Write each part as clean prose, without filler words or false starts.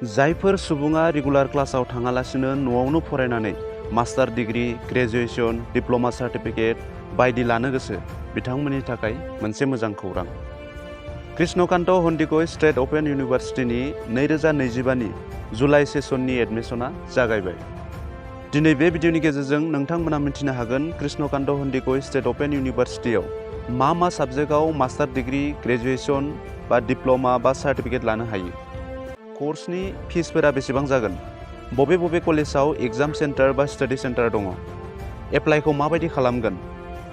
जायफोर सुबुङा रेगुलार क्लासाव थाङालासिनो न'आवनो फरायनानै master degree, graduation, diploma certificate बायदि लानो गोसो बिथांमोननि थाखाय मोनसे मोजां खौरां। कृष्णकान्त हन्डिकय स्टेट अपेन इउनिभार्सिटिनि 2025 नि जुलाइ सेसननि एडमिशना जागायबाय। दिनै बे भिडिअनि गेजेरजों नोंथांमोना मिथिनो हागोन कृष्णकान्त हन्डिकय स्टेट अपेन इउनिभार्सिटियाव मा साबजेक्टआव मास्टार डिग्री, ग्रेजुएशन बा डिप्ल'मा बा सार्टिफिकेट लानो हायो। कर्सनि फिसफोरा बेसेबां जागोन, बबे कलेजाव एग्जाम सेन्टार बा स्टाडि सेन्टार दङ, एप्लाइखौ माबायदि खालामगोन,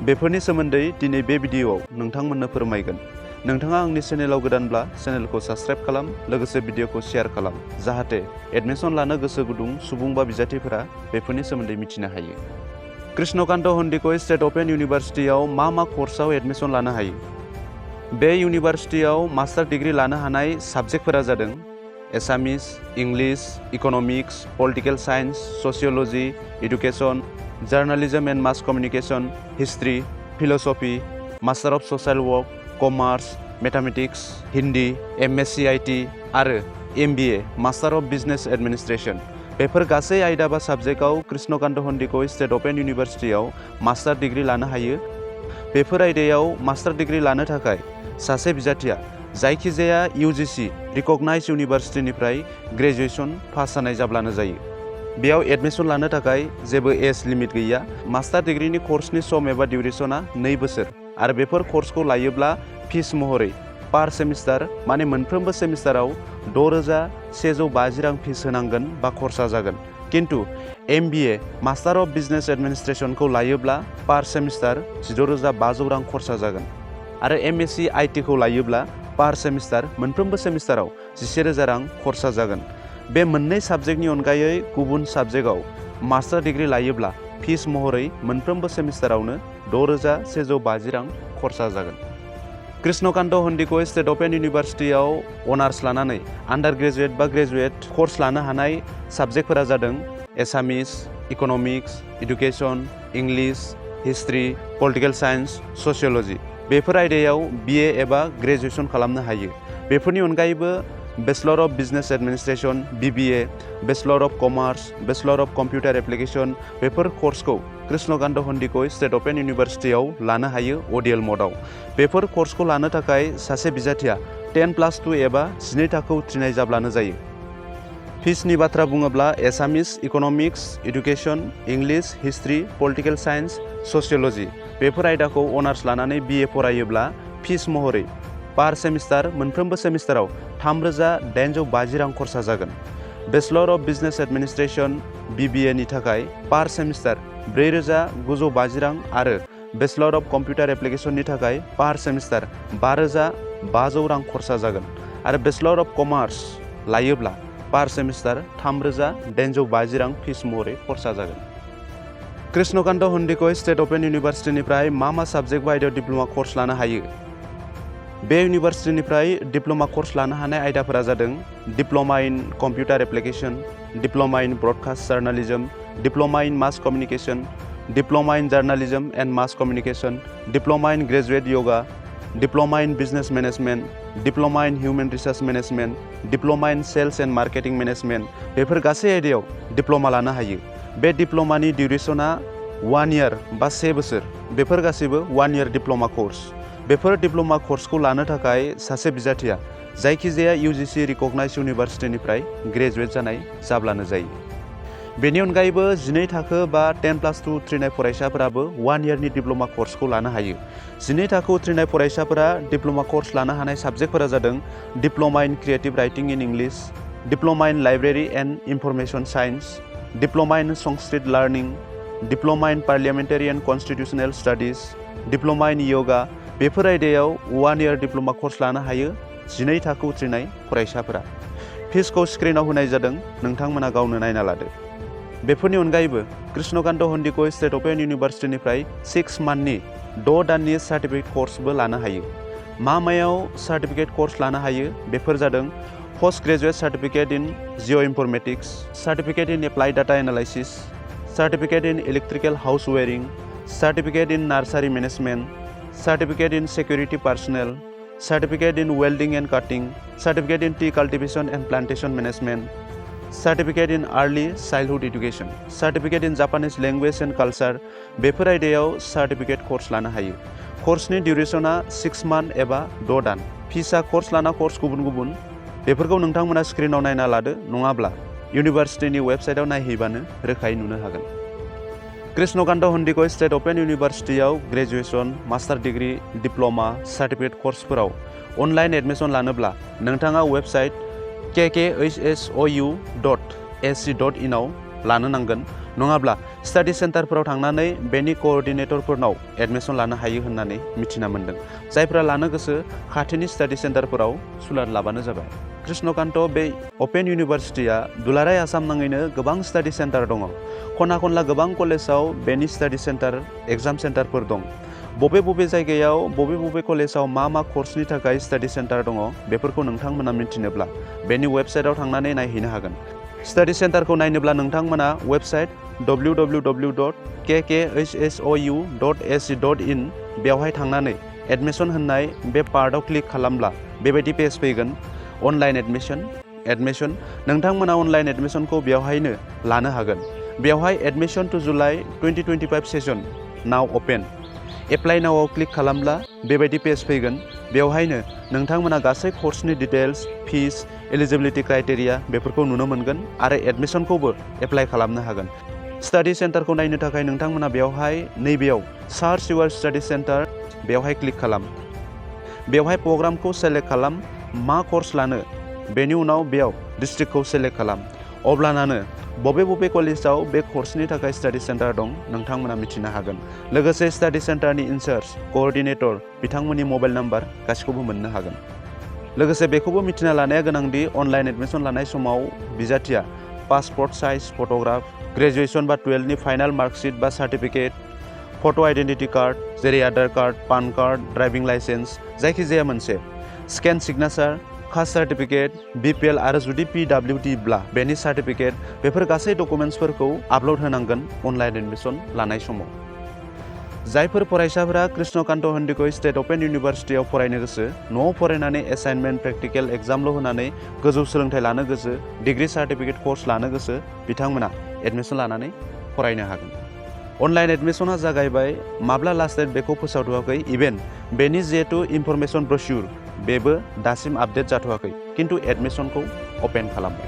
बेफोरनि सोमोन्दै दिनै बे भिडिअआव नोंथांमोननो फोरमायगोन। नोंथाङा आंनि चेनेलाव गोदानब्ला चेनेलखौ साबस्क्राइब खालाम, लोगोसे भिडिअखौ शेयार खालाम, जाहाथे एडमिशन लानो गोसो गुदुं सुबुं बा बिजाथिफोरा बेफोरनि सोमोन्दै मिथिनो हायो। कृष्णकान्त हन्डिकय स्टेट अपेन इउनिभार्सिटियाव मा कर्सआव एडमिशन लानो हायो। बे इउनिभार्सिटियाव मास्टार डिग्री लानो हानाय साबजेक्टफोरा जादों Assamese, English, economics, political science, sociology, education, journalism and mass communication, history, philosophy, master of social work, commerce, mathematics, Hindi, MSc IT आरो MBA master of business administration. बेफोर गासै आयदा बा साबजेक्टआव कृष्णकान्त हन्डिकय स्टेट अपेन इउनिभार्सिटियाव मास्टार डिग्री लानो हायो। बेफोर आयदायाव मास्टार डिग्री लानो थाखाय सासे बिजाथिया जायखिजाया यूजीसी रिकगनाइज इउनिभार्सिटिनिफ्राय ग्रेजुएशन पास जानाय जाब्लानो जायो। बेयाव एडमिशन लानो थाखाय जेबो एज लिमिट गैया। मास्टार डिग्रीनि कर्सनि सम एबा डिउरेशना 2 बोसोर आरो बेफोर कर्सखौ लायोब्ला फिस महरै पार सेमिस्टार माने मोनफ्रोमबो सेमिस्टाराव 6,150 रां फिस होनांगोन बा खरसा जागोन। किन्तु एमबीए मास्टार ऑफ बिजनेस एडमिनिस्ट्रेशनखौ लायोब्ला पार सेमिस्टार 16,500 रां खरसा जागोन आरो एमएससी आईटीखौ लायोब्ला पार सेमिस्टार मोनफ्रोमबो सेमिस्टाराव 11,000 रां खरसा जागोन। बे मोननै साबजेक्टनि अनगायै गुबुन साबजेक्टआव मास्टार डिग्री लायोब्ला फिस महरै मोनफ्रोमबो सेमिस्टारावनो 6,150 रां खरसा जागोन। कृष्णकान्त हन्डिकय स्टेट अपेन इउनिभार्सिटियाव अनार्स लानानै आन्डार ग्रेजुएट बा ग्रेजुएट कर्स लानो हानाय साबजेक्टफोरा जादों Assamese, economics, education, English, history, political science, sociology. बेफोर आयदायाव बीए एबा ग्रेजुएशन खालामनो हायो। बेफोरनि अनगायैबो bachelor of business administration BBA, bachelor of commerce, bachelor of computer application बेफोर कर्सखौ कृष्णकान्त हन्डिकय स्टेट अपेन इउनिभार्सिटियाव लानो हायो ओडिएल मडआव। बेफोर कर्सखौ लानो थाखाय सासे बिजाथिया 10+2 एबा 12 थाखोआव उथ्रिनाय जाब्लानो जायो। फिसनि बाथ्रा बुङोब्ला Assamese, economics, education, English, history, political science, sociology बेफोर आयदाखौ अनार्स लानानै बीए फरायोब्ला फिस महरै पार सेमिस्टार मोनफ्रोमबो सेमिस्टाराव 3,850 रां खरसा जागोन। Bachelor of business administration BBA नि थाखाय पार सेमिस्टार 4,950 रां आरो बैचलर ऑफ कंप्यूटर एप्लीकेशन नि थाखाय पार सेमिस्टार 5,500 रां खरसा जागोन आरो बैचलर ऑफ कॉमर्स लायोब्ला पार सेमिस्टार 3,850 रां फिस महरै खरसा जागोन। कृष्णकान्त हन्डिकय स्टेट अपेन इउनिभार्सिटिनिफ्राय मा साबजेक्ट बा आयदायाव डिप्ल'मा कर्स लानो हायो। बे इउनिभार्सिटिनिफ्राय डिप्ल'मा कर्स लानो हानाय आयदाफोरा जादों diploma in computer application, diploma in broadcast journalism, diploma in mass communication, diploma in journalism and mass communication, diploma in graduate yoga, diploma in business management, diploma in human resource management, diploma in sales and marketing management बेफोर गासै आयदायाव diploma लानो हायो। बे डिप्ल'मानि डिउरेशना 1 year बा 1 बोसोर। बेफोर गासैबो 1 इयार डिप्ल'मा कर्स। बेफोर डिप्ल'मा कर्सखौ लानो थाखाय सासे बिजाथिया जायखिजाया यूजीसी रिकगनाइज इउनिभार्सिटिनिफ्राय ग्रेजुएट जानाय जाब्लानो जायो। बेनि अनगायैबो 12 थाखो बा 10+2 उथ्रिनाय फरायसाफोराबो 1 इयारनि डिप्ल'मा कर्सखौ लानो हायो। 12 थाखो उथ्रिनाय फरायसाफोरा डिप्ल'मा कर्स लानो हानाय साबजेक्टफोरा जादों diploma in creative writing in English, diploma in library and information science, diploma in Sanskrit learning, diploma in parliamentary and constitutional studies, diploma in yoga बेफोर आयदायाव 1 इयार डिप्ल'मा कर्स लानो हायो 12 थाखो उथ्रिनाय फरायसाफोरा। फिसखौ स्क्रिनाव होनाय जादों, नोंथांमोना गावनो नायना लादो। बेफोरनि अनगायैबो कृष्णकान्त हन्डिकय स्टेट अपेन इउनिभार्सिटिनिफ्राय 6 मान्थनि 6 दाननि सार्टिफिकेट कर्सबो लानो हायो। मायाव सार्टिफिकेट कर्स लानो हायो बेफोर जादों post graduate certificate in geo informatics, certificate in applied data analysis, certificate in electrical house wiring, certificate in nursery management, certificate in security personal, certificate in welding and cutting, certificate in tea cultivation and plantation management, certificate in early childhood education, certificate in Japanese language and culture बेफोर आयदायाव certificate course लानो हायो। कर्सनि डिउरेसना 6 month एबा 6 दान। फिसा course लाना course गुबुन गुबुन बेफोरखौ नोंथांमोना स्क्रिनाव नायना लादो नङाब्ला इउनिभार्सिटिनि वेबसाइटआव नायहैबानो रोखायै नुनो हागोन। कृष्णकान्त हन्डिकय स्टेट अपेन इउनिभार्सिटियाव graduation, master degree, diploma, certificate कर्सफोराव अनलाइन एडमिशन लानोब्ला नोंथाङा वेबसाइट KKHSOU.ac.in आव लानो नांगोन नङाब्ला स्टाडि सेन्टारफोराव थांनानै बेनि कोअर्डिनेटरफोरनाव एडमिशन लानो हायो होननानै मिथिना मोन्दों। जायफोरा लानो गोसो खाथिनि स्टाडि सेन्टारफोराव सुलाद लाबानो जाबाय। कृष्णकान्त बे अपेन इउनिभार्सिटिया दुलाराय आसाम नाङैनो गोबां स्टाडि सेन्टार दङ। खना खनला गोबां कलेजाव बेनि स्टाडि सेन्टार, एग्जाम सेन्टारफोर दं। बबे जायगायाव बबे कलेजाव मा कर्सनि थाखाय स्टाडि सेन्टार दङ बेफोरखौ नोंथांमोना मिथिनोब्ला बेनि वेबसाइटआव थांनानै नायहैनो हागोन। स्टाडि सेन्टारखौ नायनोब्ला नोंथांमोना वेबसाइट www.KKHSOU.ac.in बेवहाय थांनानै एडमिशन होननाय बे पार्टआव क्लिक खालामब्ला बेबायदि पेज फैगोन। अनलाइन एडमिशन नोंथांमोना अनलाइन एडमिशनखौ बेवहायनो लानो हागोन। बेवहाय एडमिशन टु जुलाइ 2025 सेसन नाव अपेन। एप्लाइ नावआव क्लिक खालामब्ला बेबायदि पेज फैगोन। बेवहायनो नोंथांमोना गासै कर्सनि डिटेल्स, फिस, एलिजिबिलिटि क्राइटेरिया बेफोरखौ नुनो मोनगोन आरो एडमिशनखौबो एप्लाइ खालामनो हागोन। स्टाडि सेन्टारखौ नायनो थाखाय नोंथांमोना बेवहाय नैबेयाव सार्च युवर स्टाडि सेन्टार बेवहाय क्लिक खालाम। बेवहाय प्रग्रामखौ सेलेक्ट खालाम, मा कर्स लानो बेनि उनाव बेयाव डिस्ट्रिक्टखौ सेलेक्ट खालाम। अब्लानानो बबे कलेजाव बे कर्सनि थाखाय स्टाडि सेन्टार दं नोंथांमोना मिथिनो हागोन। लोगोसे स्टाडि सेन्टारनि इनचार्ज, कोअर्डिनेटर बिथांमोननि मबाइल नाम्बार गासिखौबो मोननो हागोन। लोगोसे बेखौबो मिथिना लानाया गोनांदि अनलाइन एडमिशन लानाय समाव बिजाथिया पासपर्ट साइज फट'ग्राफ, ग्रेजुएशन बा 12नि फाइनाल मार्कशीट बा सार्टिफिकेट, फट' आइडेन्टिटि कार्ड जेरै Aadhaar card, PAN card, driving licence जायखिजाया मोनसे, scan signature, caste certificate, BPL आरो जुदि PWD ब्ला बेनि सार्टिफिकेट बेफोर गासै डकुमेन्ट्सफोरखौ आपल'ड होनांगोन अनलाइन एडमिशन लानाय समाव। जायफोर फरायसाफोरा कृष्णकान्त हन्डिकय स्टेट अपेन इउनिभार्सिटियाव फरायनो गोसो, न'आव फरायनानै एसाइनमेन्ट, प्रेक्टिकेल एग्जामल' होनानै गोजौ सोलोंथाइ लानो गोसो, डिग्री सार्टिफिकेट कर्स लानो गोसो बिथांमोना एडमिशन लानानै फरायनो हागोन। अनलाइन एडमिशना जागायबाय, माब्ला लास्ट डेट बेखौ फोसावथ'वाखै। इभेन बेनि जिहेतु इनफरमेशन ब्र'शियर बेबो दासिम आपडेट जाथ'वाखै, किन्तु एडमिशनखौ अपेन खालामबाय।